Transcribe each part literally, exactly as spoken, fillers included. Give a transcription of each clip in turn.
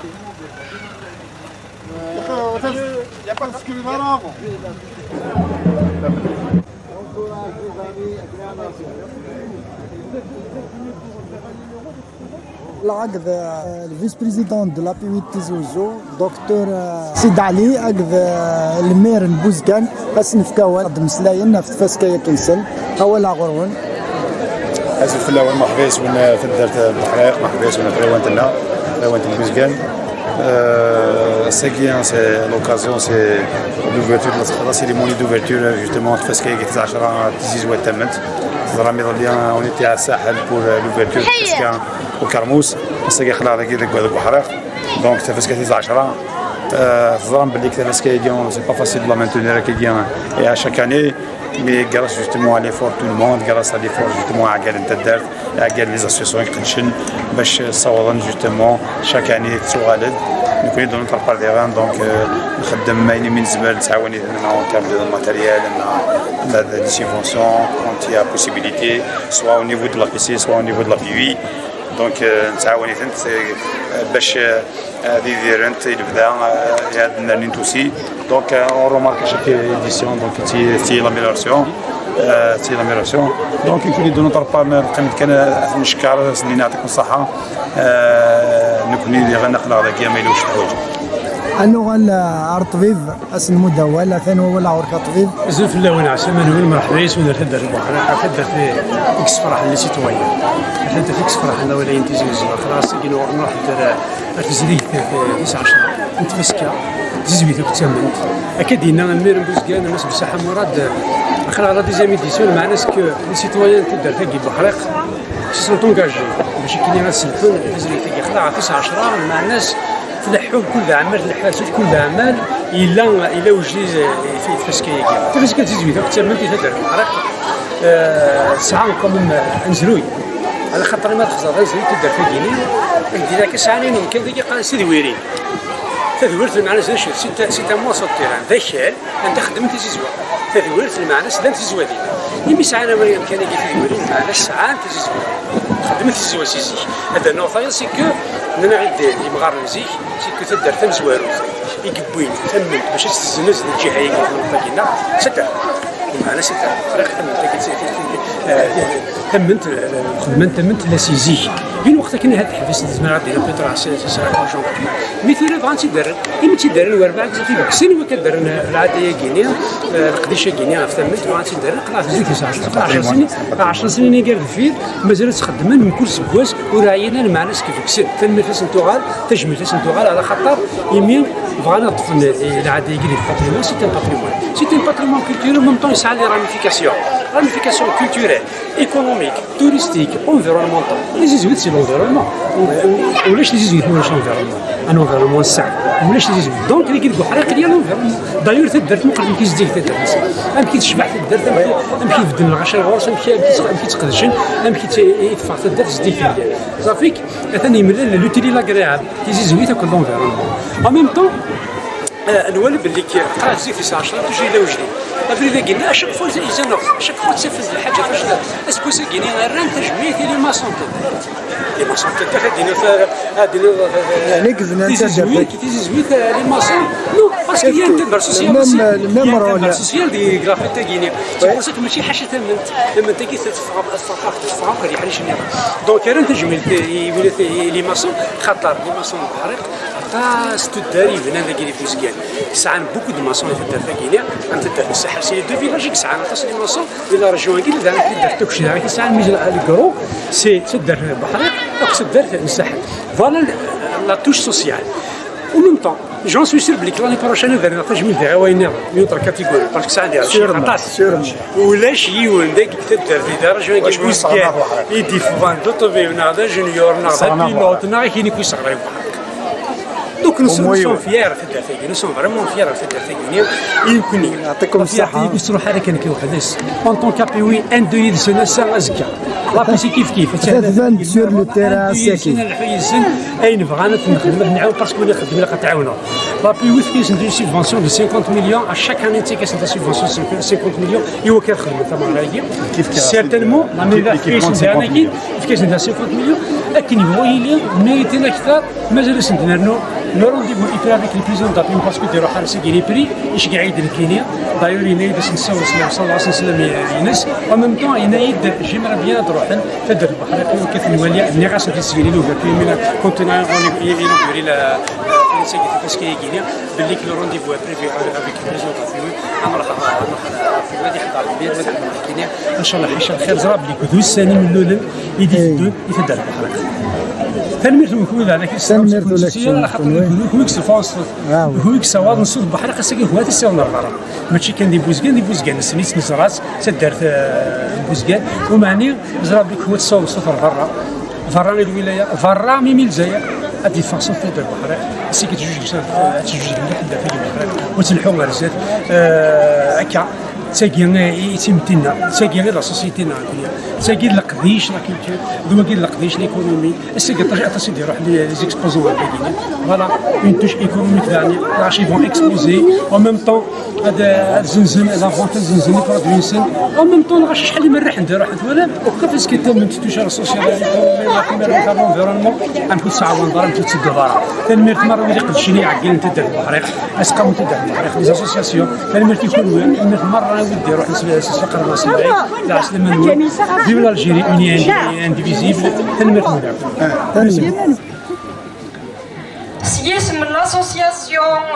Il n'y a pas de screen avant. La, le vice-président de l'A P huit Tizi Ouzou, docteur Sid Ali, le maire de Bouzgan, Hassan Fkawan, de Meslayen, Nafet Faskaya Kinsel, Awal Agourwen. Azul fell-awen, merḥba yes-wen taddart n Buḥriq, merḥba yes-wen tɣiwant-nneɣ, tɣiwant n Buzgan. Euh, c'est l'occasion, c'est l'ouverture, la cérémonie d'ouverture, justement, de Tfaska-agi tis ɛecṛa n tzizwa n tamemt. Teẓram iḍelli, on était à Saḥel pour l'ouverture de Tfaska au Kermus. Ass-agi aql-aɣ dagi deg Buḥriq. Donc, Tfaska tis ɛecṛa, euh, teẓram belli Tfaska-agi, c'est pas facile de la maintenir, et à chaque année. Mais grâce justement à l'effort de tout le monde, grâce à l'effort justement à Agal n taddart, à Agal les associations iqedcen, bac ssawḍen justement chaque année tettuɣal-d. Nekkni de notre part daɣen, donc, euh, nxeddem ayen umi nezmer, nettɛawan-iten en termes de matériel, de subventions, quand il y a possibilité, soit au niveau de la P C, soit au niveau de la P U I. Donc, euh, nettɛawan-iten, euh, bac, euh, ad idirent i lebda, euh, ad nernint aussi. Donc, euh, on remarque à chaque édition, donc, c'est l'amélioration. Euh, c'est l'amélioration. Donc, nekkni de notre part, neqqim kan ad ncekker, ad sen-nini yeɛṭikum ṣṣeḥḥa. Euh, nekkni diɣen aql-aɣ dagi, ma yella ucekkuj. Ad nuɣal ar ṭṭbib, ad s-nmudd awal, atan wawal ɣur-k a ṭṭbib. Azul fell-awen, ɛeslama-nwen, merḥba yes-wen ar taddart n Buḥriq, ar taddart i yessefraḥen les citoyens, ar taddart i yessefraḥen awal-ayi n Tizi Uzzu, xlaṣ i nuɣal nruḥ-d ar ar tezrigt tis ɛecṛa n tfaska, tizwit akked tamemt. Akka d-yenna lmir n Buzgan, Mass Bessaḥa Murad, aql-aɣ la deuxième édition, lmeɛna-s que les citoyens n taddart-agi n Buḥriq se sont engagés bac akken ad sselḥun tazrigt-agi. Aql-aɣ tis ɛecṛa, lmeɛna-s tleḥḥu kul d aɛmal, tleḥḥu kul d aɛmal, yella, yella wejdid i tfaska-agi. Tafaska n tizwit akked tamemt i taddart n Buḥriq, euh, tesɛa quand même, euh, amezruy. Ɛla xaṭer ma txeẓẓreḍ azrem n taddart-agi-nni, ad k-d-iniɣ kan sɛan ayen umkan dagi qqaren-as tadwirin. Tadwirt lmeɛna-s d acu? C'est un morceau de terrain, d akal anda xeddmen tizizwa. Tadwirt lmeɛna-s llant tizwatin. Imi sɛan awal amkan-agi tadwirin, lmeɛna-s sɛan tizizwa. Xeddmen tizizwa si zik. Ad d-rnuɣ tayeḍ, c'est que nnan-aɣ-d yimɣaren n zik, c'est que taddart tamezwarut i yewwin tamemt bac ad tt-tezzenz di lǧiha-agi, tamemt-agi-nneɣ, d taddart. Lmeɛna-s d taddart. Friɣ tamemt-agi, tamemt, xedmen tamemt la si zik. Di lweqt akken ahat teḥbes, tezmer ad d-iniɣ peut-être s, s, s, mi tura bɣan tt-id-rren, imi tt-id-rren werbaɛ gzat i deg-sen, wakka d-rren lɛada-agi-nni, eh, leqdic-agi-nni ɣef tamemt, bɣan tt-id-rren, aql-aɣ zik ɛecṛa snin, ɛecṛa snin-agi ar deffir, mazal ad tt-xeddmen mkul seg wass, ur ɛyin ara, lmeɛna-s deg-sen. Tanemmirt-asen tuɣal, tajmilt-asen tuɣal, ɛla xaṭer imi bɣan ad ṭṭfen, eh, lɛada-agi di patrimoine, c'est un patrimoine. C'est un patrimoine culturel, en même temps, yesɛa les ramifications. Ramifications culturelles, économiques, touristiques, environnementales. Tizizwit, c'est l'environnement. U-, u-, ulac tizizwit ma ulac l'environnement. Un environnement sain. Ulac tizizwit. Donc, dagi deg uḥriq, il y a l'environnement. D'ailleurs, taddart, muqel amek i zeddiget taddart-nsen. Amek i tecbeḥ taddart, amek, amek i bedden lɣaci ɣur-s, amek, amek i tt-, amek i tt-qedcen, amek i tt-, i teffeɣ taddart zeddiget. Safi, atan yemlal l'utile et l'agréable. Tizizwit akked l'environnement. En même temps, euh, nwala belli k-, qrib zik tis ɛecṛa, toujours yella wejdid. Abrid-agi-nni, à chaque fois, izan-aɣ, à chaque fois, ttafent lḥaǧa, aseggas-agi-nni, rran tajmilt i les maçons n taddart. Les maçons n taddart, ad d-iniɣ, ad d-iniɣ, euh, tizizwit, tizizwit, euh, les maçons. Non, parce qu'il y a un timbre social aussi. Il y a un timbre social deg la fête-agi-nni. C'est pour ça que mačči ḥaca tamemt. Tamemt-agi teffeɣ, teffeɣ, teffeɣ akk di ḥric-nni. Donc, rran tajmilt i, i, i les maçons, xaṭer les maçons n Buḥriq, aṭas n tuddar yebnan dagi di Buzgan. Sɛan beaucoup de maçons di taddart-agi-nni, am taddart n Saḥel. C'est les deux villages i yesɛan aṭas n les maçons di la région-agi, d taddart Takci, daɣen i yesɛan, mais le gros, c'est taddart n Buḥriq akked taddart n Saḥel. Voilà la, la touche sociale. En même temps, j'en suis sûr belli l'année prochaine ad rreɣ tajmilt di ɣiwayen nniḍen, une autre catégorie, parce que sɛan di aṭas. Sûrement. Ulac yiwen dagi deg taddart di la région-agi n Buzgan i d-iffɣen d uṭbib neɣ d ajenyur neɣ d apilote neɣ akken i k-yesseɣray Buḥriq. Nous sommes, nous sommes fiers de cette affaire. Nous sommes vraiment fiers de cette affaire. Et nous, يعطيكم الصحة. Ur tettruḥ ara kan weḥd-s. En tant qu'A P W, un de yid-sen ass-a, azekka. La P C kif kif. Tban-d sur le terrain, un de yid-sen, ad nḥu yid-sen, ayen bɣan ad t-nexdem, ad nɛawen, parce que win ixeddem ilaq ad t-tɛawneḍ. La P W tefka-asen une subvention de cinquante millions, à chaque année tefka-asen la subvention de cinquante millions, i wakken ad xedmen tameɣra-agi. Certainement, la même tefka-asen cinquante millions. Tefka-asen cinquante millions, akken yebɣu yili, mériten akteṛ. Mazal asen-d-nernu, le rendez-vous est pris avec le président de la P M parce que d-iruḥ ar seg les prix, iceggeɛ-iyi-d nekkini. D'ailleurs, yenna-yi-d ad sen-nessiweḍ sslam, ṣṣallah, ad sen-nsellem i-, ines. En même temps, yenna-yi-d, j'aimerais bien ad ruḥen taddart Buḥriq, i wakken ad ten-nwali. Nniɣ-as ad t-id-sgrin ugertil, mi la continuer, on est, il est la, la, la, la, belli que le rendez-vous est prévu avec le président de la P M, ad nruḥ, ad nruḥ, ad iḥḍer lbir, ad iḥḍer nekkini. Ncallah, ḥaca lxir, ẓra belli d ussan imellulen i d-iteddun. I taddart Buḥriq. Tanemmirt-nwen kunwi daɣen, ak-, tanemmirt ula d kunwi, kunwi i yessufɣen ṣṣut. Kunwi i yessawaḍen ṣṣut n Buḥriq, ass-agi kunwi i t-yessawaḍen ɣer berra. Mačči kan di Buzgan, di Buzgan nessen-itt, neẓra-tt, taddart, eh, n Buzgan. Umeɛni, ẓra belli kunwi tessawaḍen ṣṣut ɣer berra. Berra i lwilaya, berra mimi Lezzayer, ad d-yeffeɣ ṣṣut taddart Buḥriq. Ass-agi tejjujeg, ad tejjujeg mliḥ taddart-agi Buḥriq. Ur tleḥḥu ɣer zdat. Eh, akka. D tagi i d timetti-nneɣ, d tagi i d la société-nneɣ, d tagi d leqdic, la culture, d wagi d leqdic, l'économie. Ass-agi aṭas, aṭas i d-iruḥ les, les exposants ar dagi. Voilà, une touche économique daɣen, lɣaci vont exposer, en même temps, ad, ad zenzen, la vente ad zenzen les produits-nsen, en même temps, lɣaci acḥal imerriḥen d-iruḥen, twalam? Au cas, est-ce que tu touches à la société, à l'économie, à la commerce, à l'environnement, amek ur tettɛawaneḍ ara, amek ur tettedduḍ ara? Tanemmirt merra wid iqeddcen i iɛeggalen n taddart Buḥriq. Aseqqamu n taddart Buḥriq, les associations, tanemmirt i kunwi, tanemmirt merra i wid d-iruḥen s, s, s lqerban s lɛid, lɛeslama-nwen. Vive l'Algérie unie et indivisible, tanemmirt-nwen. S yisem n l'association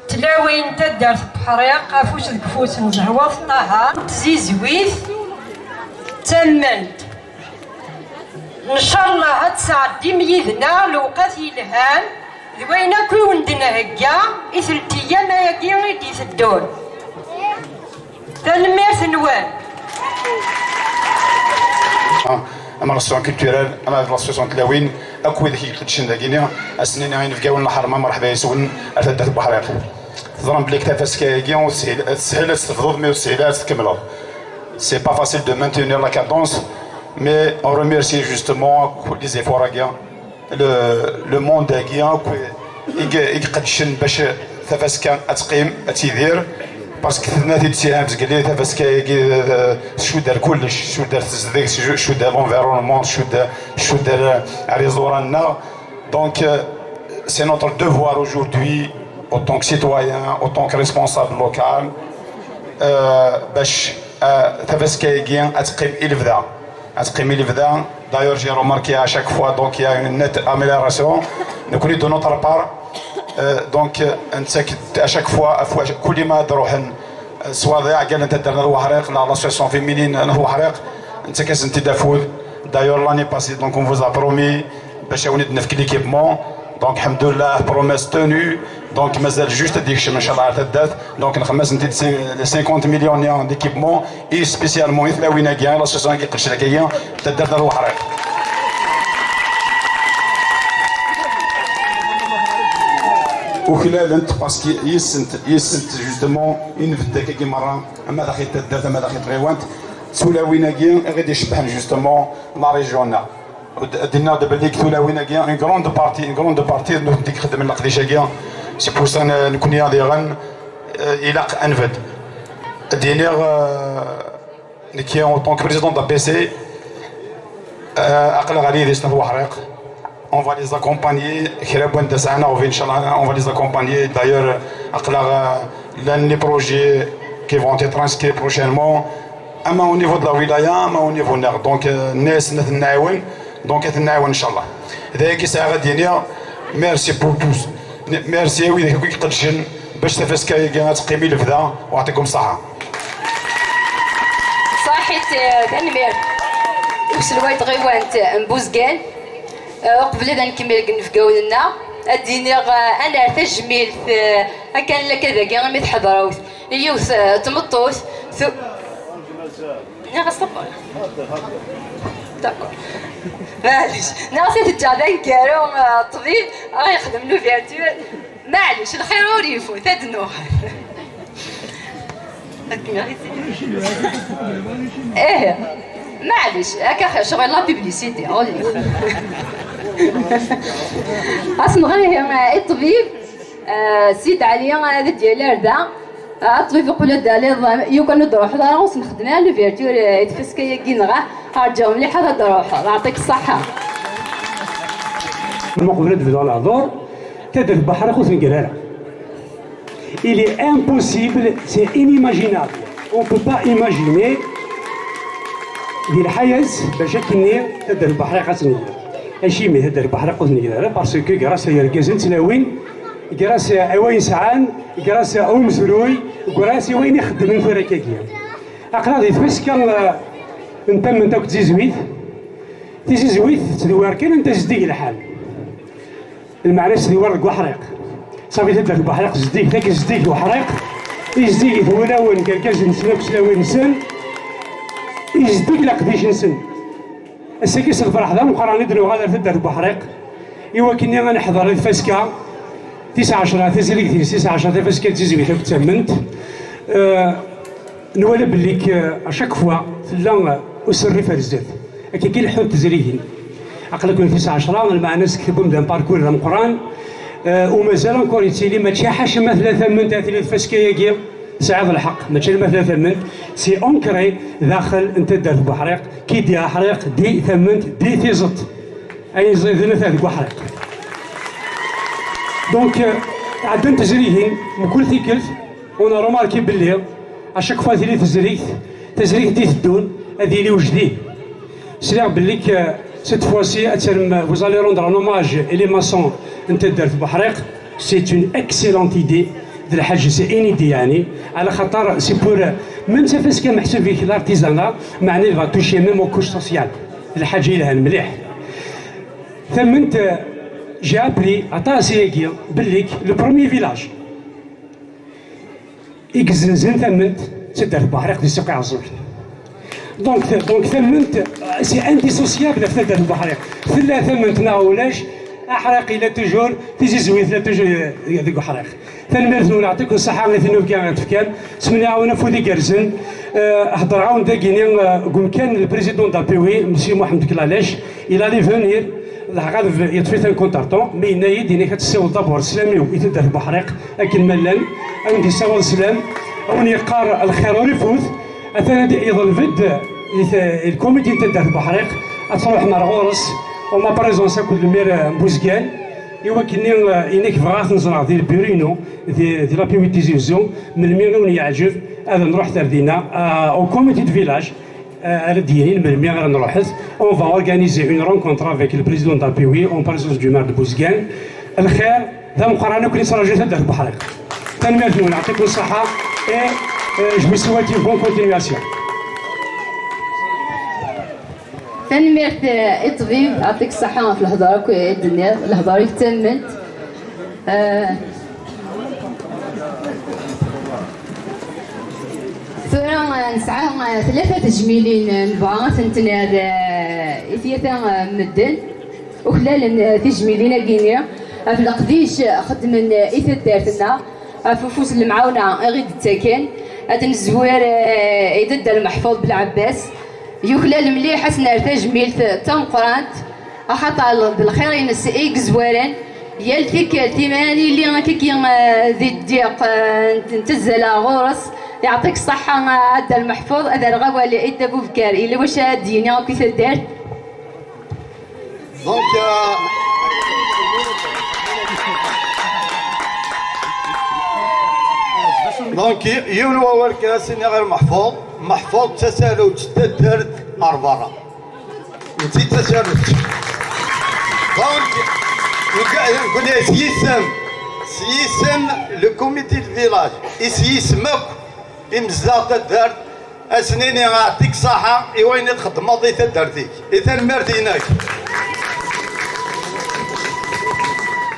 Tlawin taddart Buḥriq, afus deg ufus n Zehwa Ṭaher, n tzizwit d tammalt. Ncallah ad tesɛeddim yid-neɣ lewqat yelhan d wayen akk i wen-d-nhegga i telt ayyam ayagi i d-iteddun. Tanemmirt-nwen. Ama l'association culturelle, ama d l'association Tlawin, akk wid i iqeddcen dagini, ass-nni inebgawen lḥerma, merḥba yes-wen ar taddart Buḥriq. Teẓram belli tafaska-agi ur teshil, teshel ad tt-tebduḍ, mais ur teshil ara ad tt-tkemmleḍ. C'est pas facile de maintenir la cadence, mais on remercie justement les efforts-agi, le, le monde-agi akk i, i iqeddcen bac tafaska ad teqqim, ad tidir, parce que tenna-t-id Siham zgelli, tafaska-agi, euh, tcudd ar kullec, tcudd ar tezdeg, tcudd ar l'environnement, tcudd, tcudd ar, ar iẓuran-nneɣ. Donc, euh, c'est notre devoir aujourd'hui, autant que citoyen, autant que responsable local, euh, bac, euh, tafaska-agi ad teqqim i lebda. Ad teqqim i lebda. D'ailleurs, j'ai remarqué à chaque fois, donc, il y a une nette amélioration. Donc, de notre part, euh, donc, euh, à chaque fois, à fois, كل ما تروحن swaḍeɛ, قال أنت درنا الوحريق، la, l'association féminine الوحريق، أنت كاس أنت دافود. D'ailleurs, l'année passée, donc, on vous a promis باش وني نفك l'équipement. Donc, الحمد لله, promesse tenue. Donc, مازال juste ديك الشمس إن شاء الله على تدات. Donc, نخمس أنت les cinquante millions d'équipement. Et spécialement, إثلاويناكيا، l'association كي قلت لك هي تدرنا الوحريق. وخلال انت، parce que يسنت، يسنت justement، إن في الدكاكي مرة، أما داخل تدات، أما داخل تغيوانت. Tulawin-agi i ɣ-d-icebbḥen justement la région-nneɣ. Dinna d belli tulawin-agi, une grande partie, une grande partie n nutenti ixeddmen leqdic-agi. C'est pour ça nekkni ad iɣen, euh, ilaq ad nbedd. Ad d-iniɣ, euh, nekki en tant que président de l'A P C, euh, aql-aɣ ɣer yidis n At Weḥriq. On va les accompagner. Kra n wanda sɛan aɣbel, inchallah, on va les accompagner. D'ailleurs, aql-aɣ, euh, llan les projets qui vont être inscrits prochainement. Ama au niveau de la wilaya, ama au niveau nneɣ. Donc, euh, nnas ad ten-nɛawen. Donc, ad ten-nɛawen, inchallah. D ayagi sɛiɣ ad d-iniɣ. Merci pour tous. Merci i wid akk i iqeddcen bac tafaska-agi ad teqqim i lebda. Wa yɛṭikum ṣṣeḥḥa. Ṣaḥit, eh, tanemmirt i uselway n tɣiwant n Buzgan. Eh, uqbel ad nkemmel deg inebgawen-nneɣ, ad d-iniɣ, eh, ad nerr tajmilt, eh, akken akka dagi imi tḥedremt i yiwet, eh, tmeṭṭut tu-, nniɣ-as ṭebber. D'accord. Maɛlic, neɣ ad teǧǧeḍ aneggaru, eh, ṭṭbib, ad yexdem l'ouverture. Maɛlic, lxir ur ifut, ad nuɣal. Ih, maɛlic, akka xir, ccɣel la publicité, ɣur-i. Ad s-nɣer ihi, eh, i ṭṭbib, eh, Sid Ɛli, eh, ad d-yali ar da. Ah, ṭṭbib, uqbel ad d-taliḍ, yukan ur d-ruḥeḍ ara, ur s-nexdem ara l'ouverture, eh, i tfaska-agi, neɣ? Rǧu mliḥ, ad d-ruḥeḍ, yeɛṭik ṣṣeḥḥa. Meqbel ad d-bduɣ lehdur, taddart n Buḥriq ur tengir ara. Il est impossible, c'est inimaginable. On peut pas imaginer di lḥayat bac akken-nni taddart n Buḥriq ad tengir. Acimi taddart n Buḥriq ur tengir ara? Parce que grâce à yergazen d tlawin, grâce i wayen sɛan, grâce i umezruy, grâce i wayen i xeddmen tura akkagi. Aql-aɣ di tfaska, eh, n tamemt akked tzizwit. Tizizwit tettdewwir kan anta zeddig lḥal. Lmeɛna tettdewwir deg uḥriq. Safi taddart n Buḥriq zeddig, tagi zeddig uḥriq. Izeddig-it wulawen, irgazen-nsen akked tlawin-nsen. Izeddig leqdic-nsen. Ass-agi s lferḥ d ameqqran i d-nuɣal ar taddart n Buḥriq, i wakken ad neḥḍer i tfaska tis ɛecra, tazrigt-ines tis ɛecra, tafaska d tizwit akked tamemt. Eh, nwala belli k-, à chaque fois tella, eh, userrif ar zdat. Akka i leḥḥunt tezrigin. Aql-aken tis ɛecra, lmeɛna-s tewwim-d un parcours d ameqqran. Eh, u mazal encore yettili, mačči ḥaca ma tella tamemt, ad tili tfaska-agi. Tesɛiḍ lḥeqq, mačči alamma tella tamemt, c'est ancré daxel n taddart n Buḥriq, qui dit aḥriq, dit tamemt, dit tiẓeṭ. Ayen ẓiden ata deg uḥriq. Donc, euh, ɛeddant tezrigin, mkul tikkelt, on a remarqué belli, à chaque fois tili tezrigt, tazrigt i d-iteddun, ad yili ujdid. Sliɣ belli que, cette fois-ci, ad terrem, vous allez rendre un hommage i les maçons n taddart n Buḥriq. C'est une excellente idée. D lḥaǧa, c'est une idée, yeɛni, ɛla xaṭer c'est pour, même tafaska meḥsub i l'artisanat, meɛna il va toucher même aux couches sociales. D lḥaǧa yelhan mliḥ. Tamemt, j'ai appris aṭas ayagi belli le premier village i yezzenzen tamemt d taddart n Buḥriq di Ssuq Iɛeẓẓugen. Donc, donc tamemt, c'est indissociable ɣef taddart n Buḥriq. Tella tamemt neɣ ulac, aḥriq yella toujours, tizizwit tella toujours, euh, deg uḥriq. Tanemmirt-nwen, yeɛṭikum ṣṣeḥḥa i tinubga i ɣ-d-tefkam. Ttmenniɣ-awen afud igerrzen. Euh, heddreɣ-awen dagini, euh, deg umkan le président d'A P W, Monsieur Mohamed Klalech, il allait venir, dɣa yeṭṭef-it un contretemps, mais yenna-yi-d, yenna-k ad tessiwḍeḍ d'abord sslam-iw i taddart n Buḥriq, akken ma llan, ad wen-d-yessaweḍ sslam, ad wen-yeqqar lxir ur ifut, atan ad yeḍleb-d i t-, i lkumiti n taddart n Buḥriq, ad truḥem ar ɣur-s, en ma présence akked le maire, euh, n Buzgan, i wakken-nni, euh, yenna-k bɣiɣ ad ten-ẓreɣ di lbiru-inu, di, di l'A P W Tizi Uzzu, melmi i wen-yeɛǧeb, ad nruḥ ar dinna, euh, au comité de village, euh, ara d-yinin melmi ara nruḥet. On va organiser une rencontre avec le président d'A P W en présence du maire de Bouzguène. Lxir d ameqqran akk i nettṛaǧu taddart n Buḥriq. Tanemmirt-nwen, yeɛṭikum ṣṣeḥḥa, et, euh, je vous souhaite une bonne continuation. Tanemmirt, euh, i ṭṭbib, yeɛṭik ṣṣeḥḥa ɣef lehḍer akk i d-tenniḍ, lehḍer-ik d tamemt. Euh, Tura, eh, nesɛa, eh, tlata tejmilin, eh, nebɣa ad tent-nerr, eh, i tyata, eh, n medden. Uklalen, eh, tijmilin-agi-nni ɣef leqdic, eh, xeddmen, eh, i taddart-nneɣ, ɣef ufus n lemɛawna i ɣ-id-ttaken. Ad nezwir, eh, i Dda Lmeḥfuḍ Belɛebbas. Yuklal mliḥ, ad s-nerr tajmilt d tameqqrant. Axaṭer d lxir-ines i yezwaren, yal tikkelt imi ara nili akkagi, eh, di ddiq, eh, n, n tezzala ɣur-s, yeɛṭik ṣṣeḥḥa, eh, a Dda Lmeḥfuḍ, ad rreɣ awal i Dda Bubekar, yella wacu ara d-yini akk i taddart. Donc, euh, donc, yiwen wawal kan ad s-iniɣ i Meḥfuḍ. Meḥfuḍ d tasarut n taddart ar berra. Netta d tasarut. Donc, nekkni s yisem, s yisem le comité de village, et s yisem akk imezdaɣ taddart, ad s-nini yeɛṭik ṣṣeḥḥa i wayen i txeddmeḍ i taddart-ik. I tanemmirt-inek.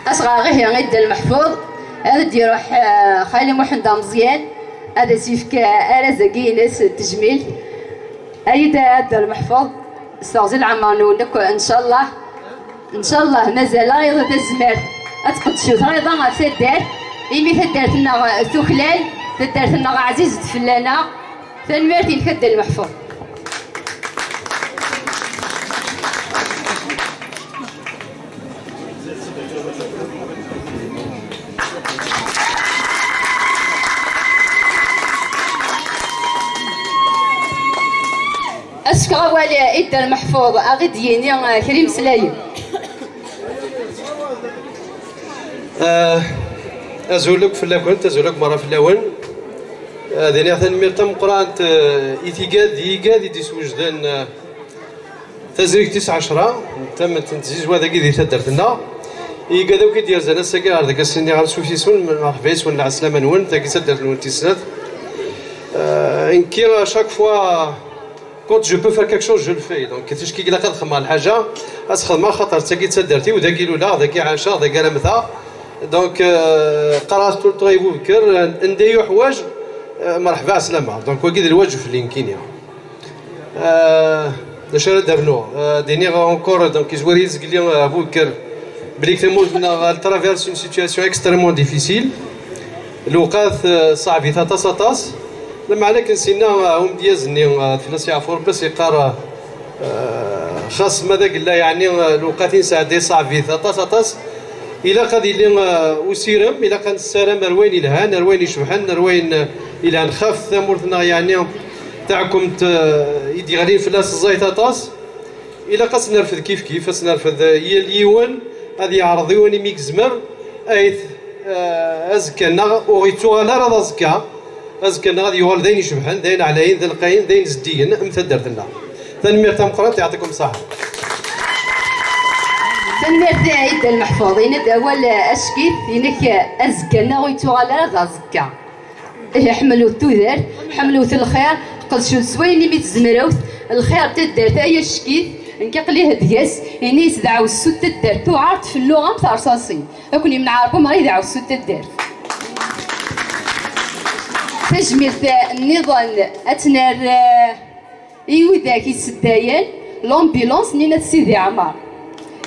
Asɣar ihi i Dda Lmeḥfuḍ, ad d-iruḥ, eh, Xali Muḥend Ameẓyan, ad as-yefk, eh, arraz-agi-ines n tejmilt. Ayda a Dda Lmeḥfuḍ, Sfeɣzi leɛmer-nwen akk, ncallah. Ncallah, mazal ɣiḍ tazmert ad tqedcew tɣiḍa ɣef taddart, imi taddart-nneɣ tuklal, taddart-nneɣ ɛzizet fell-aneɣ. Tanemmirt-inek a Dda Lmeḥfuḍ. Ad s-fkeɣ awal i Dda Lmeḥfuḍ, a ɣ-id-yini, eh, kra imeslayen. Ah, azul akk fell-akent, azul akk merra fell-awen. Ad iniɣ tanemmirt tameqqrant, eh, i tigad, i yigad i d-iswejden, eh, tazrigt tis ɛecra n tamemt n tzizwa dagi di taddart-nneɣ. I yigad akk i d-yerzan ass-agi ɣer deg ass-nni ɣer Sufisel, merḥba yes-wen, lɛeslama-nwen, tagi d taddart-nwen tis snat. Euh, nekki, à chaque fois, quand je peux faire quelque chose, je le fais. Donc, ticki ilaq ad xedmeɣ lḥaǧa, ad xedmeɣ, xaṭer d tagi d taddart-iw, dagi luleɣ, dagi ɛaceɣ, dagi ara mmteɣ. Donc, euh, qqareɣ-as tout le temps i Bubekkel, anda i yuḥwaǧ, euh, merḥba, ɛeslama. Donc, wagi d lwaǧeb fell-i nekkini. Euh, d acu ara d-rnuɣ? Euh, d-iniɣ encore, donc, yezwar-iyi zgelli, euh, Bubekkel, belli tamurt-nneɣ, elle traverse une situation extrêmement difficile. Lewqat, euh, ṣaɛbit aṭas, aṭas. Lameɛna akken sinna, euh, umedyaz-nni, euh, fell-as yeɛfu Rebbi, as-yeqqar, euh, xas ma d agella, yeɛni, euh, lewqat i nesɛedday ṣaɛbit aṭas, aṭas, ilaq ad yili, euh, usirem, ilaq ad nessaram ar wayen ilhan, ar wayen icebḥen, ar wayen, euh, ilhan xef tamurt-nneɣ, yeɛni taɛkemt, euh, i d-yeɣlin fell-as ẓẓayet aṭas. Ilaq ad s-nerfed kif kif, ad s-nerfed, eh, yal yiwen ad yeɛreḍ i wayen umi yezmer, ayt, eh, azekka-nneɣ ur yettuɣal ara d aẓekka. Azekka-nneɣ ad yuɣal d ayen icebḥen, d ayen ɛlayen, d alqayen, d ayen zeddigen am taddart-nneɣ. Tanemmirt tameqqrant, yeɛṭikum ṣṣeḥḥa. Tanemmirt i Dda Lmeḥfuḍ, yenna-d awal, eh, ackit, yenna-k, eh, azekka-nneɣ ur yettuɣal ara d aẓekka. Ihi ḥemmlewt tudert, ḥemmlewt lxir, qedcewt s wayen imi tzemrewt, lxir n taddart ay ackit, nekk aql-i deg-s, ini-as d aɛwessu n taddart tuɛert felluɣ am terṣaṣin. Ad ken-yemneɛ Rebbi ma d aɛwessu n taddart. Tajmilt nniḍen ad tt-nerr, eh, i widak yesseddayen l'ambulance-nni n At Sidi Ɛmer.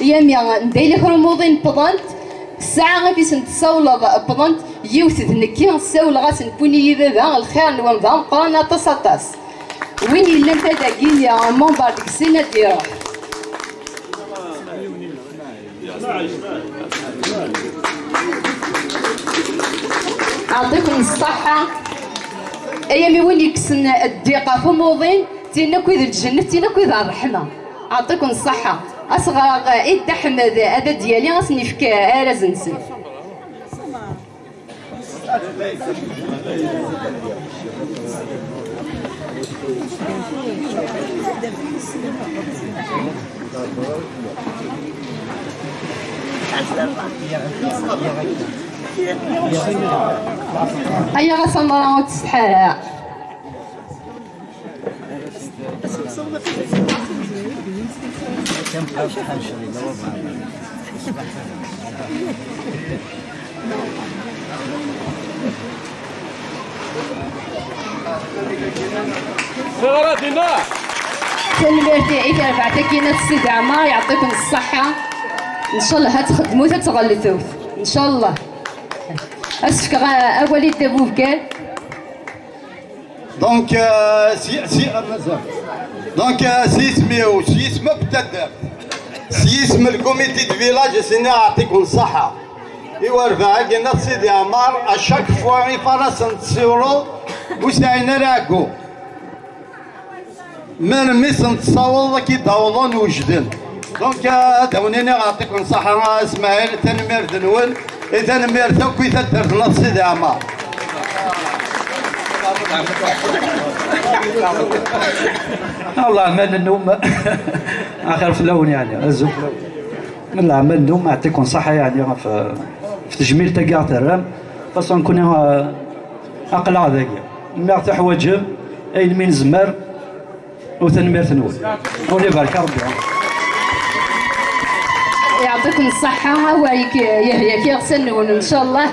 Yami, n Dayla Krumuḍin wwḍent, ssaɛa i sen-tessawleḍ wwḍent, yiwet d nekki, ssawleɣ-asen, wwin-iyi baba, lxir-nwen d ameqqran aṭas, aṭas. Win yellan tadagi, member deg-sen ad d-iruḥ. Ɛṭiken ṣṣeḥḥa. Ay ami win yekksen ddiq ɣef umuḍin, tin akk i d lǧennet, tin akk i d ṛṛeḥma. Ɛṭiken ṣṣeḥḥa. Ad s-ɣreɣ i Dda Ḥmed, ad d-yali, ad sen-yefk arraz-nsen. Aya ɣas amara ur tsetḥa ara. Tanemmirt i terbaɛt-agi n At Sidi Ɛmer, yeɛṭiken ṣṣeḥḥa. Ncallah ad txedmut, ad tɣelltut. Ncallah. Ad s-fkeɣ awal i Dda Bubekkel. Donc, euh, si, si, euh, donc, euh, s yisem-iw, s yisem akk n taddart, s yisem n le comité de village, ad s-iniɣ yeɛṭiken ṣṣeḥḥa. I werbaɛ-agi n At Sidi Ɛmer, à chaque fois, ifaras-nsen tessiwleḍ, ur sɛin ara ɛeggu. Melmi sen-tessawḍeḍ ad k-id-awḍen wejden. Donc, ad awen-iniɣ yeɛṭiken ṣṣeḥḥa, a Smaɛil, tanemmirt-nwen, i tanemmirt akk i taddart n At Sidi Ɛmer. Allah, aman nnum, axir fell-awen, yeɛni, azul fell-awen. Leɛmal-nwen, yeɛṭiken ṣṣeḥḥa, yeɛni, ɣef, ɣef tejmilt-agi i ɣ-terram. Faṣun, nekkni, eh, aql-aɣ dagi. Mi ɣ-teḥwaǧem, ayen mi nezmer, u tanemmirt-nwen. U ibarek Rebbi. Yeɛṭiken ṣṣeḥḥa, awa-, yehya-k iɣsan-nwen, ncallah.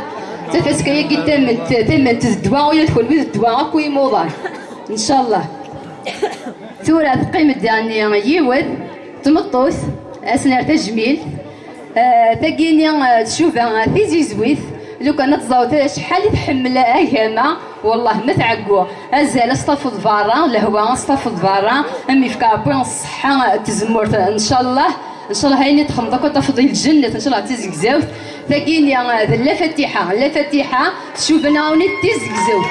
Tafaska-agi tament, tament d ddwa, ula d kenwi d ddwa, akk imuḍan. Ncallah. Tura teqqim-d daɣen yiwet tmeṭṭut, ad s-nerr tajmilt. Eh, tagini, eh, tcuba tizizwit. Lukan ad teẓreḍ acḥal i tḥemmel agama, wallah ma tɛeggu. Azal ad s-tafeḍ berra, lehwa ad s-tafeḍ berra, am yefka Ṛebbi ṣṣeḥḥa, tezmert, ncallah. Ncallah ayen i txedmeḍ akk ad tafeḍ di lǧennet, ncallah d tizegzawt. Tagini, eh, d La Fatiḥa. La Fatiḥa tcuba-aɣ-n d tizegzawt.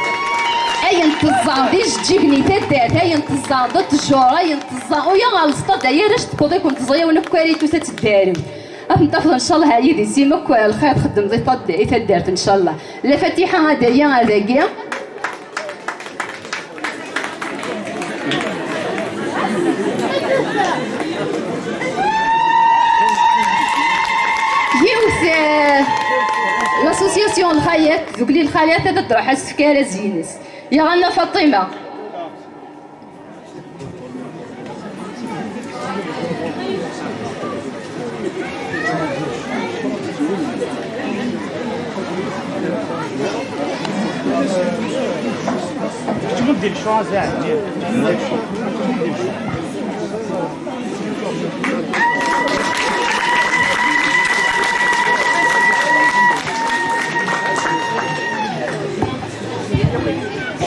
Ayen teẓẓa d ijeǧǧigen i taddart, ayen teẓẓa d ttjur, ayen teẓẓa uya ɣer lestad, ay arrac tewweḍ-iken tẓa-yawen akk ar i tusa teddarew. Ad ten-tafeḍ ncallah yid-s imi akk lxir txeddmeḍ i tad-, i taddart ncallah. La Fatiḥa ad aya ad agi. Yiwet, eh, l'association Lxayat, tdukli Lxayat ad d-truḥ ad s-tefk arraz-ines. Yeɣ Anna Faṭima.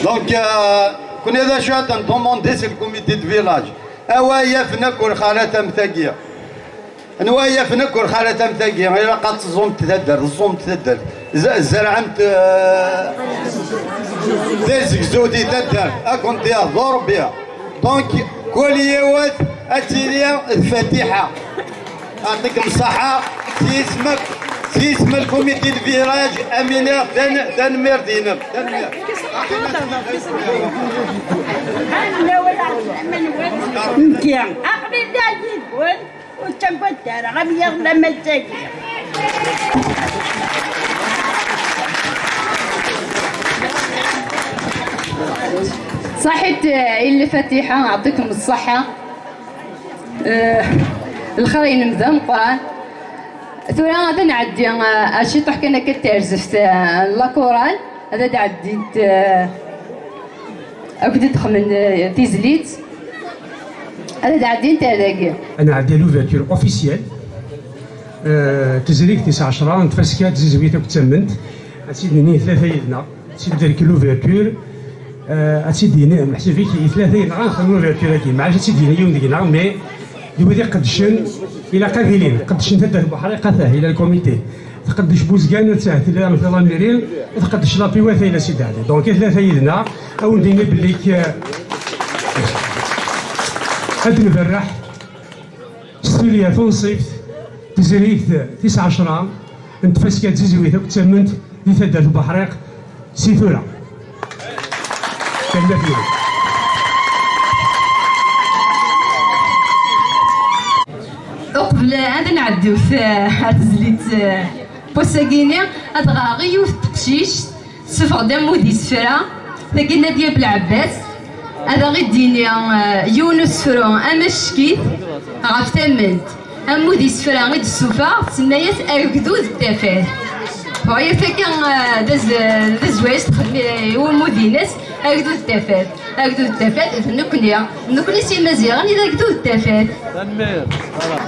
Donc, euh, كنا ذا شو هذا نضمون ديس الكوميتي دو فيلاج. أوا يا فنك والخالة تم ثقيل. Anwa ay yafen akk lxalat am tagi? Ilaq ad teẓẓumt taddart, teẓẓumt taddart. Z-, tzerɛemt, eh, tazegzewt i taddart, ad kent-yehdu Ṛebbi. Donc, kul yiwet ad tili d Fatiḥa. Yeɛṭikem ṣṣeḥḥa, s yisem-, s yisem lkumiti de virage, Amini, tan-, tanemmirt-inem. Tanemmirt. Nekki, aql-i da yid-wen. Ur ttaggadet ara, am yiḍ lamma d tagi. Ṣaḥit, eh, i La Fatiḥa, yeɛṭikem ṣṣeḥḥa. Eh, lxir-inem d ameqqran. Tura ad nɛeddi, eh, ar ciṭuḥ kan akka d tarzeft, eh, n la chorale. Ad d-ɛeddint, eh, akked d-xedmen, eh, tizlit. Ad d-ɛeddint ar dagi. Ad nɛeddi à l'ouverture officielle. Eh, tezrigt tis ɛecra n tfaska tizizwit akked tamemt. Ad tt-id-nini tlata yid-neɣ. Ad tt-id-terk l'ouverture. Eh, ad tt-id-yini, meḥsub-ik, i tlata yid-neɣ ad nexdem l'ouverture-agi. Maɛlic ad tt-id-yini yiwen deg-neɣ, mais d wid iqeddcen, ilaq ad ilin. Qeddcen taddart Buḥriq, atah, ila lkumiti. Tqeddec Buzgan, attah, tella la mairie, tqeddec la Piwat, ila Sidi Ɛli. Donc, i tlata yid-neɣ, ad wen-d-ini belli k-, ad nberreḥ s tulya tunṣibt, tezrigt tis ɛecra n tfaska tizizwit akked tamemt di taddart Buḥriq, si tura. Tanemmirt-nwen. Uqbel ad nɛeddi ar tezlit, eh, n wass-agi-ni, ad ɣreɣ i yiwet n teqcict, tessufeɣ-d ammud isefra, tagi Nadia Belɛebbas, ad aɣ-id-yini, eh, yiwen n usefru amack-it ɣef tamemt. Ammud isefra i d-tessufeɣ, tsemma-yas Agdud n Tafat. Bɣiɣ akka, eh, d az-, d azwaj texdem, eh, i wammud-ines, Agdud n Tafat. Agdud n Tafat, d nekkni. D nekkni s Imaziɣen i d Agdud n Tafat. Tanemmirt. Voilà.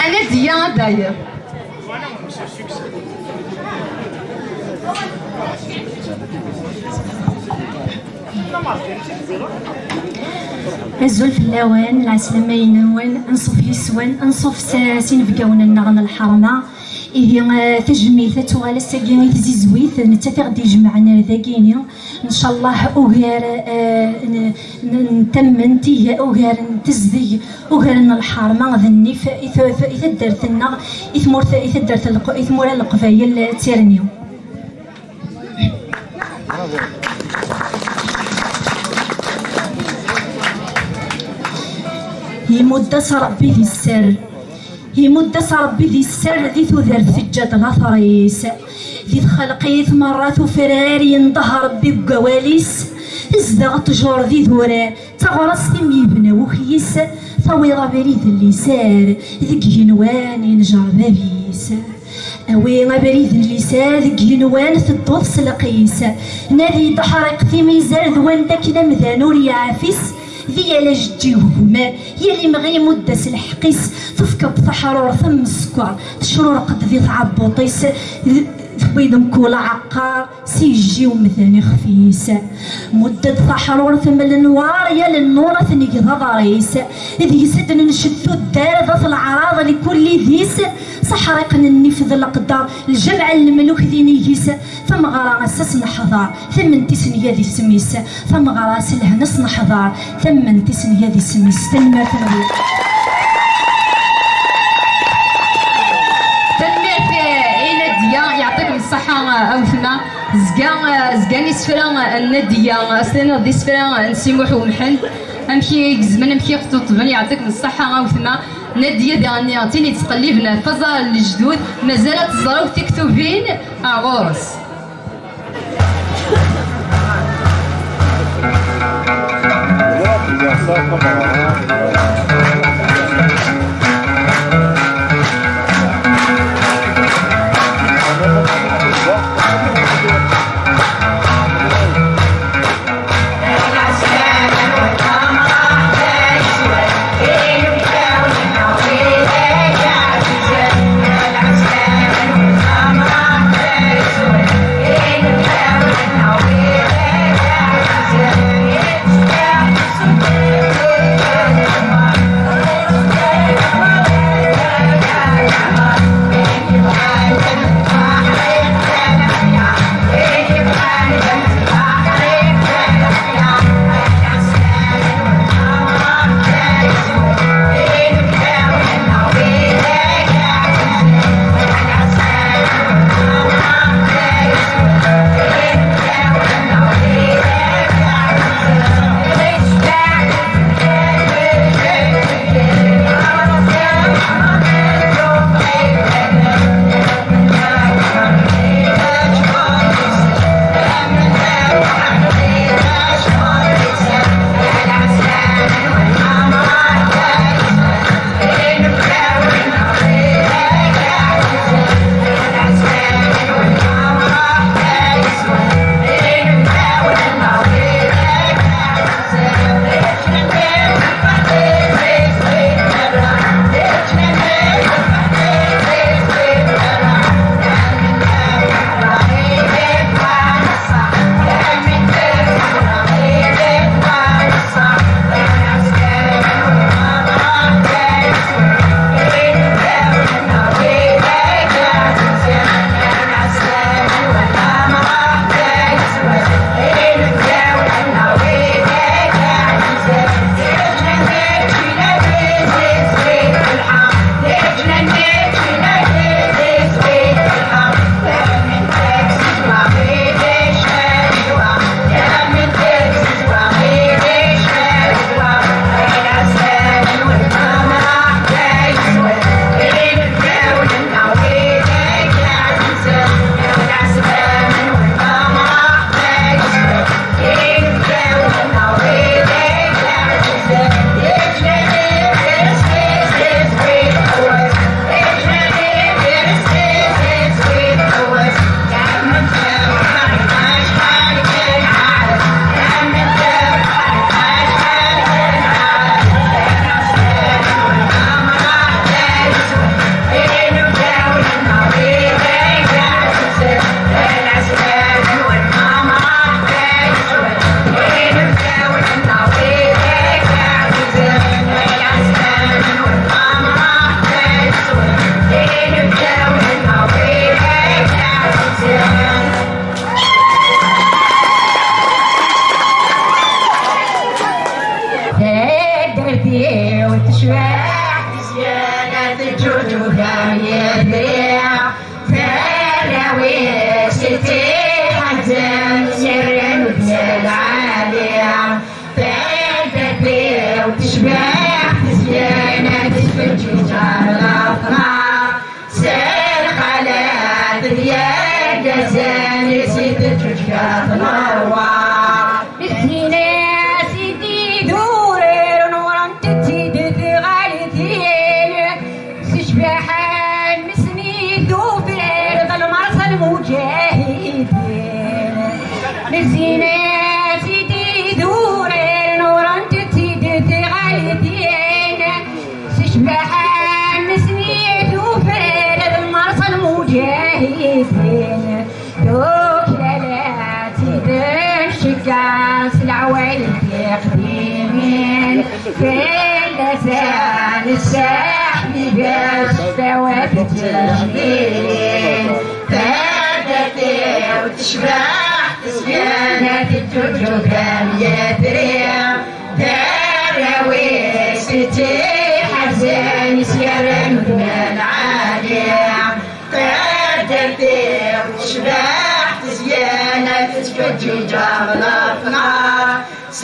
Anadia d'ailleurs. Azul fell-awen, lɛeslama-inem, anṣuf yes-wen, anṣuf s, s inebgawen-nneɣ n lḥerma. Ihi, eh, tajmilt ad tuɣal ass-agi i tzizwit, nettat i ɣ-d-ijemɛen ar dagini. Ncallah ugar, eh, n, n, n tamemt, iga-, ugar n tezdeg, ugar n lḥerma d nnif i t-, i taddart-nneɣ, i tmurt, i taddart n Leq-, i tmura n Leqbayel d tirni. Imudd-as Ṛebbi di sser. Imudd-as Ṛebbi di sser, di tudert teǧǧa-d later-is. Di txelqit merra tufrar, yendeh Ṛebbi deg wawal-is. Tezdeɣ ṭṭjur d idurar, d taɣrast imi yebna wukyis. Tawiḍ abrid n liser deg yigenwan injer bab-is. Awi abrid n liser deg yigenwan tedduḍ s lqis. Nadi-d ḥriq timizar d wanda akken amdan ur yeɛfis. Di yal ajeǧǧig ugmer, yal imɣi imudd-as lḥeqq-is. Tefkeḍ taḥrurt am sskeṛ, tecrurqeḍ di tɛebbuṭ-is. D-, tewwi-d mkul aɛeqqar. Si yejji umdan ixef-is. Mudd-d taḥrurt m lenwar, yal nnur ad t-neg d aḍar-is. Deg-s ad d-nenced tuddar, d at leɛraḍ lkul idis. S aḥriq n nnif d leqder, lǧameɛ n lemluk d inig-is. Tameɣra ass-a s neḥḍer, tamment-is nga d isem-is. Tameɣra s lehna s neḥḍer, tamment-is nga d isem-is. Tanemmirt-nwen. Tanemmirt, eh, i Nadia, yeɛṭikem ṣṣeḥḥa, eh, a wetma. Zga, eh, zgan isefra, eh, n Nadia, eh, s tiniḍ d isefra, eh, n Si Muḥ Umḥend. Amek i gezmen, amek i ṭṭuṭben, yeɛṭikem ṣṣeḥḥa a wetma. Nadia diɣen d tin yettqelliben ɣef aẓar n lejdud, mazal ad teẓrew tiktubin ar ɣur-s. Taddart-iw tecbeḥ, tezga teǧǧuǧug am yebri. Tarraw-is ittiḥazen, sirren udem lɛali. Taddart-iw tecbeḥ, tezyen ad tettfeǧǧiǧ ɣer lexmar. S lxalat d yergazen, i s-iteǧǧuǧ gat leṛwaḥ. Zzin-as-id idurar, nurent-tt-id. Zzin-as-id idurar, nurent-tt-id tiɣaltin, s ccbaḥa-nsen i tufrar d lmerṣa n lmuǧahidin. Tuklal ad tt-id-nceggeɛ s leɛwayed tiqdimin, fell-as ad nesseḥbib s ccfawat d tejmilin. Taddart-iw tecbeḥ, tezga la teǧǧuǧug am yetri, d arraw-is i tt-iḥerzen, i s-yerran udem lɛali. Taddart-iw tecbeḥ, tezga la tettfeǧǧiǧ am lefnar, s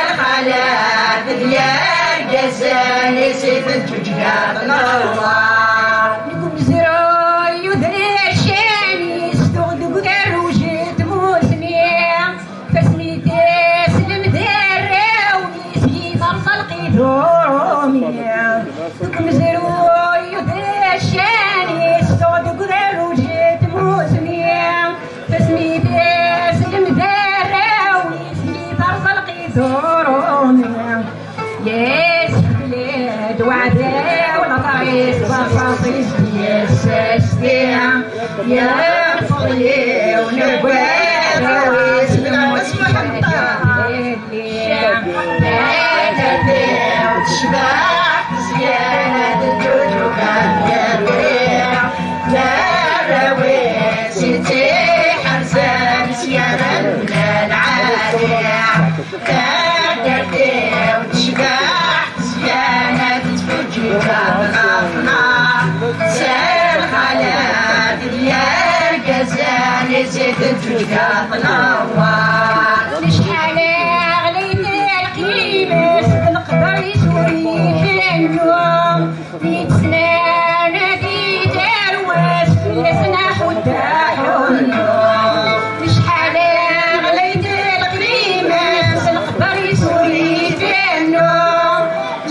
lxalat d yergazen-is i teǧǧuǧeg tnewwar. Deg umezruy udercan-is tuɣ deg ugerruj n tmusni, fasmi d-islem d arraw-is i terẓa lqidumi. Deg umezruy udercan-is tuɣ deg ugerruj n tmusni, fasmi d-islem d arraw-is i terẓa lqidumi. Yesfel-d uɛdaw leṭris, baṣaṣ-is d-yessasti. Yefḍel-iw newwad awis, lmut mḥeṭṭa. Taddart-iw tecbeḥ, tezga la teǧǧuǧug am yetri, d arraw-is i tt-iḥerzen, i s-yerran udem lɛali. Taddart-iw tecbeḥ, tezga la tettfeǧǧiǧ am lefnar, s lxalat d yergazen-is i teǧǧuǧeg tnewwar. Acḥal ɣlayet lqima-s, d leqder-is ur ikennu, yettnana di tarwa-s, fell-asen aḥuddu aḥunnu. Acḥal ɣlayet lqima-s, leqder-is ur ikennu,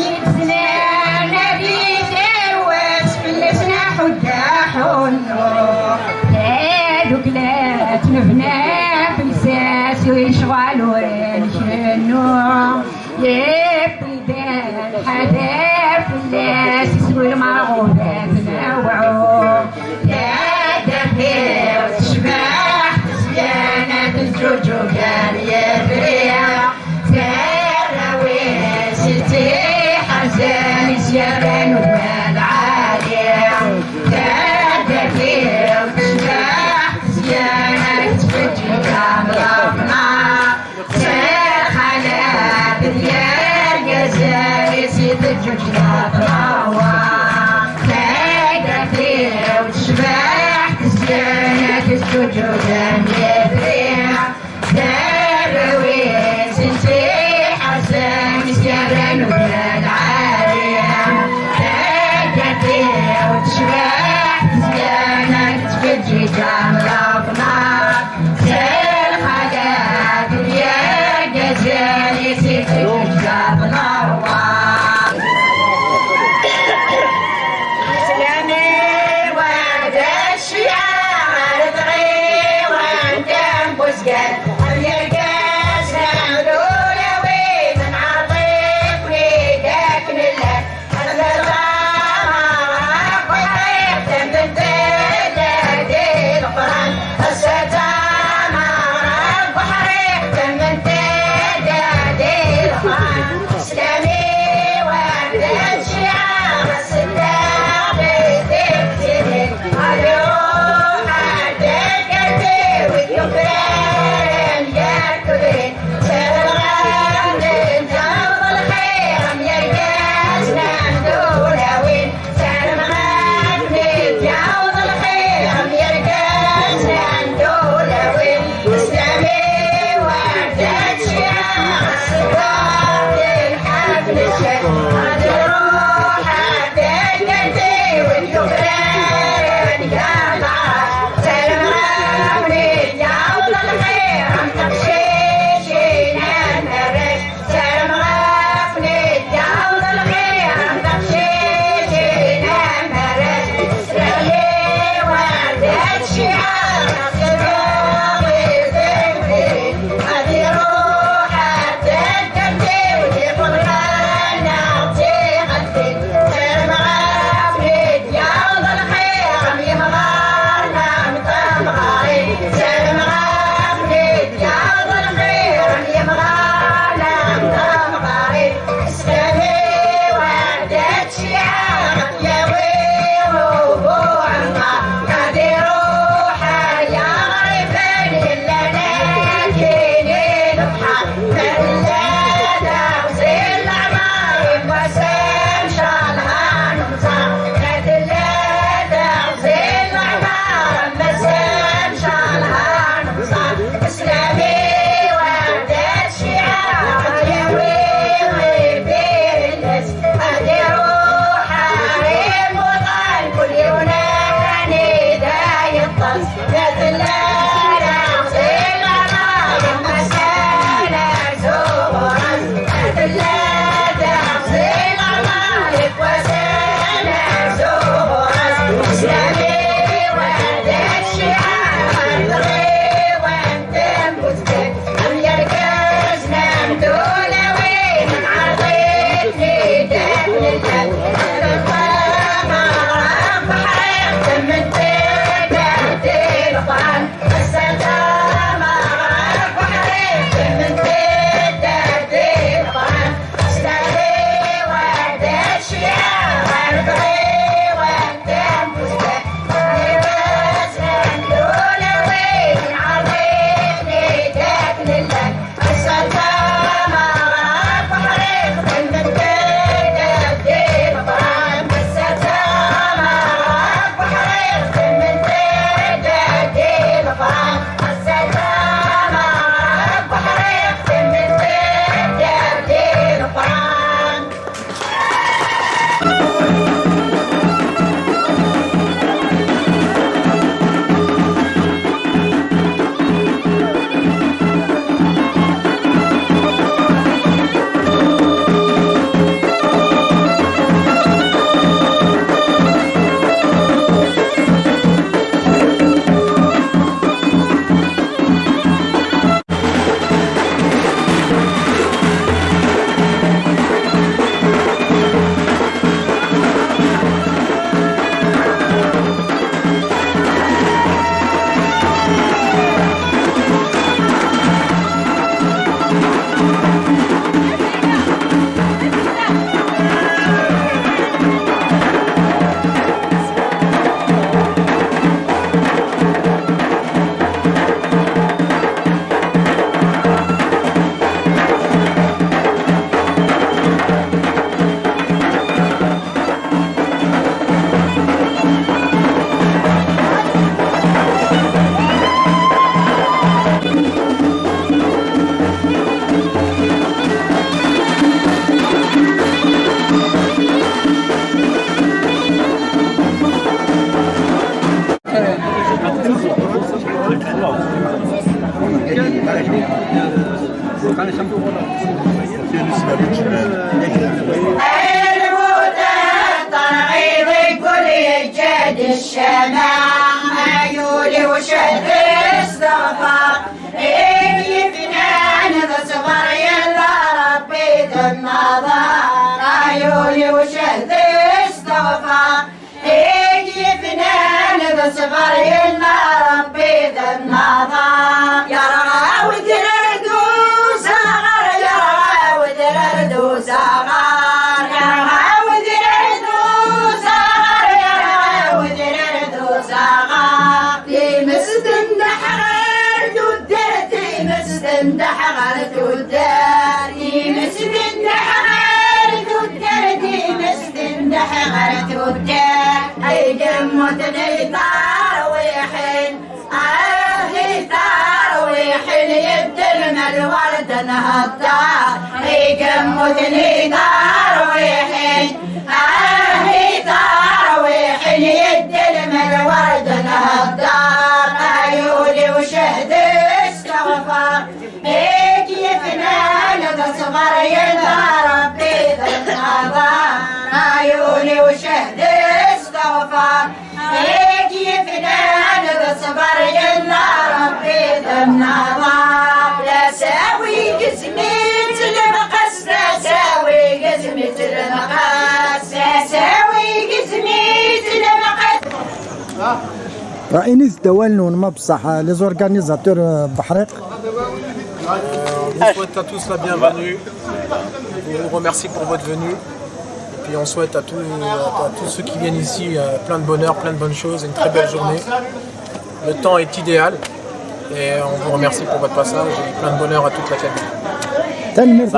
yettnana di tarwa-s, fell-asen aḥuddu aḥunnu. Tadukla tebna fell-as, lecɣal ur nkennu. Yewwi-d lḥader fell-as, iswi lmerɣubat n awɛum. Taddart-iw tecbeḥ, tezga la teǧǧuǧug am yetri, d arraw-is i tt-iḥerzen, i s-yerran udem lɛali. Taddart-iw tecbeḥ, tezga la tettfeǧǧiǧ am lefnar, s lxalat d yergazen-is i teǧǧuǧeg tnewwar. Taddart-iw tecbeḥ, tezga la teǧǧuǧug am yetri, d arraw-is i tt-iḥerzen, i s-yerran udem lɛali. Taddart-iw tecbeḥ, tezga la tettfeǧǧiǧ am lefnar, s lxalat d yergazen-is i teǧǧuǧeg tnewwar. Slam i warrac ccyaɛ ɣer tɣiwant n Buzgan, am yergazen d ulawen n Ɛerḍi wid akken llan. Ad nerɣa ɣer wayeḍ, tamdent tella di lqerb. Lmuta terɣi deg wul yeǧǧa-d ccama, ay ul-iw cehd isteɣfar, i yefnan d ṣṣber yella Ṛebbi d nnaḍer, ay ul-iw cehd isteɣfar. Ig yefnan d ṣṣber yella Ṛebbi d nnaḍer. Yerɣa wedrar d uzaɣar, yerɣa wedrar d uzaɣar, yerɣa wedrar d uzaɣar, yerɣa wedrar d uzaɣar. Times tendeḥ ɣer tuddar, times tendeḥ ɣer tuddar, times tendeḥ ɣer tuddar, times tendeḥ ɣer tuddar. Ay yemmuten ay tarwiḥin, ah ay tarwiḥin, yeddel ma lwerd nhedder. Ay yemmuten ay tarwiḥin, ah ay tarwiḥin, yeddel ma lwerd nhedder. Ay ul-iw cehd isteɣfar. Ig yefnan d ṣṣber yella Ṛebbi d nnaḍer, ay ul-iw cehd isteɣfar. Ig yefnan d ṣṣber yella Ṛebbi d nnaḍer. D asawi gezm-itt lemqas, d asawi gezm-itt lemqas, d asawi gezm-itt lemqas. Init-d awal-nwen ma beṣṣeḥ, les organisateurs, euh, Beḥriq. On vous souhaite à tous la bienvenue. On vous remercie pour votre venue. Et puis on souhaite à tous, à tous ceux qui viennent ici euh, plein de bonheur, plein de bonnes choses, une très belle journée. Le temps est idéal et on vous remercie pour votre passage et plein de bonheur à toute la famille. Tanemmirt.